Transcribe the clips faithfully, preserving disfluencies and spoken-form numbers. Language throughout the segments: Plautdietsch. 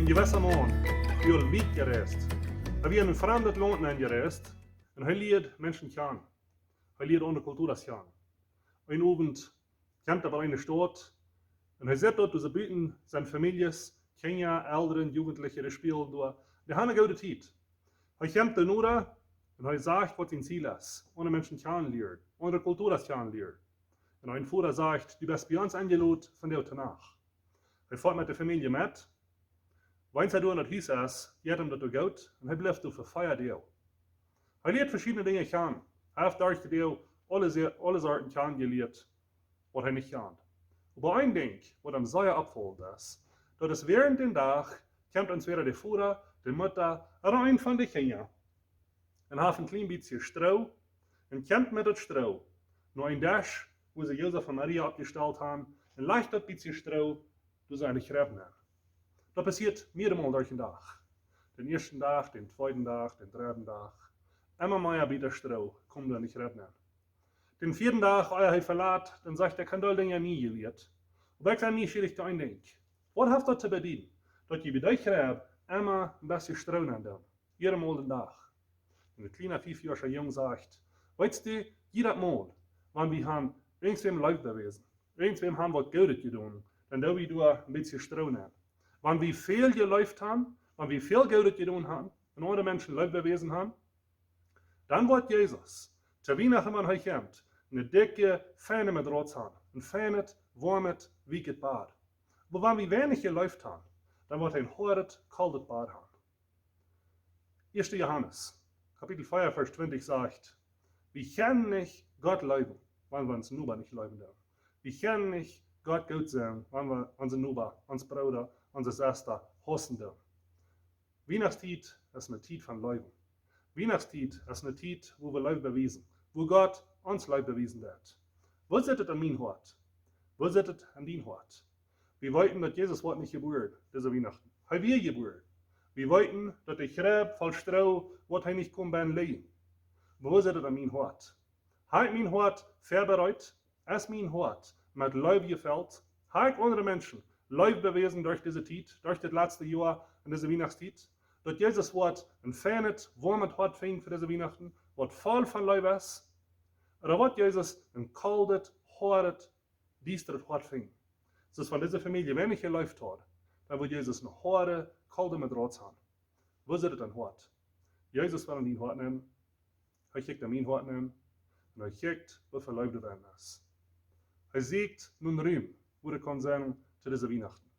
Jewessa Maun, hee wia wiet jereist. Hee wia en een framdet Launt nenjereist un hee lieed Menschen kjanen. Hee lieed aundre Kulturen kjanen. Een Owent kjemt hee bie eene Staut un hee sitt doa, woo see buten sent, Famieljes, Kjinja, Elren, Jugentliche, dee spälen doa. Dee haben eene goode Tiet. Hee kjemt doa noda un hee sajcht, waut sien Ziel es: aundre Menschen kjanen lieren, aundre Kulturen kjanen lieren. Un een Voda sajcht: "Du best bie ons enjelot vondoag Nacht." Hee foat met de Famielje met. Wan hee doa en daut Hus es, jeit am daut doa goot un hee blift doa fa vea Doag. Hee lieet veschiedne Dinja kjanen. Hee haft derch de Doag aule Se-, aule Sorten kjanen jelieet, waut hee nich kjand. Oba een Dinkj, waut am sea oppfaulent es, daut es, wäarent dän Dach kjemt ons wada de Voda, de Mutta ooda eena von de Kjinja un haft een kjlien bät Stroo un kjemt met daut Stroo no een Desch, wua see Josef un Maria oppjestalt haben, un lajcht daut bät Stroo doa en de Kjrebb nenn. Daut passieet mearemol derch dän Dach. Dän ieeschten Dach, dän tweeden Dach, dän dredden Dach. Emma mea bät Stroo kjemt doa en de Kjrebb nenn. Dän vieeden Dach, ea hee velat, dan sajcht hee: "Ekj hab aul Dinja nie jelieet. Oba ekj sie nieschierich no een Dinkj. Waut haft daut to bedieden, daut jie bie de Kjrebb emma een bät Stroo nenn doonen, mearemol dän Dach?" Un de kjliene fiefjoasche Jung sajcht: "Weetst du, jiedet Mol, wan wie haben irjentwäm Leew bewäsen, irjentwäm haben waut Goodet jedonen, dan doo wie doa een bät Stroo nenn. Wan wie väl jeleeft haben, wan wie väl Goodet jedonen haben un aundre Menschen Leew bewäsen haben, dan woat Jesus to Wienachten, wan hee kjemt, eene dikje, feine Matrauz haben, een feinet, woamet, weekjet Bad. Oba wan wie weinich jeleeft haben, dan woat hee een hoadet, koldet Bad haben." Ieeschte Johanes, Kapitel vea, Varsch twintich sajcht: "Wie kjennen nich Gott leewen, wan wie onsen Noba nich leewen doonen. Wie kjennen nich Gott goot sennen, wan wie onsen Noba, onsen Brooda, onse Sesta hausen doonen." Wienachtstiet es eene Tiet von Leew. Wienachtstiet es eene Tiet, wua wie Leew bewiesen, wua Gott ons Leew bewiesen woat. Woo sitt et aun mien Hoat? Woo sitt et aun dien Hoat? Wie weeten, daut Jesus woat nich jebuaren, dise Wienachten. Hee wia jebuaren. Wie weeten, daut de Kjrebb voll Stroo, woat hee nich kjennen bennen läajen. Oba woo sitt et aun mien Hoat? Hab ekj mien Hoat väabereit? Es mien Hoat met Leew jefelt? Hab ekj aundre Menschen Leew bewäsen derch dise Tiet, derch dit latste Joa un dise Wienachtstiet? Daut Jesus woat een feinet, woamet Hoat finjen fa dise Wienachten, waut voll von Leew es? Ooda woat Jesus een koldet, hoadet, diestret Hoat finjen? Soo aus wan dise Famielje weinich jeleeft haud, dan wudd Jesus eene hoade, kolde Matrauz haben. Woo sitt et aun dien Hoat? Jesus well aun dien Hoat nämen. Hee kjikjt aun mien Hoat nenn un hee kjikjt, woo väl Leew doa bennen es. Hee sieekjt no een Rum, wua hee kaun sennen to dise Wienachten.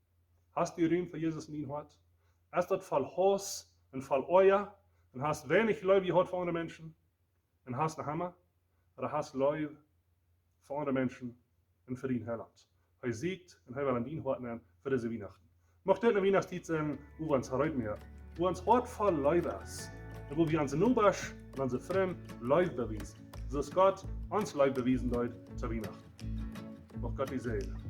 Hast du Rum fa Jesus en dien Hoat? Es daut voll Hauss un voll Oaja un hast weinich Leew jehaut fa aundre Menschen? Un hast noch emma, ooda hast Leew fa aundre Menschen un fa dien Heilaunt? Hee sieekjt un hee well aun dien Hoat nämen fa dise Wienachten. Mucht dit eene Wienachtstiet sennen, wua wie ons reed moaken, wua ons Hoat voll Leew es un wua wie onse Nobasch un onse Frind Leew bewiesen, soo aus Gott ons Leew bewiesen deed to Wienachten. Mucht Gott die säajnen.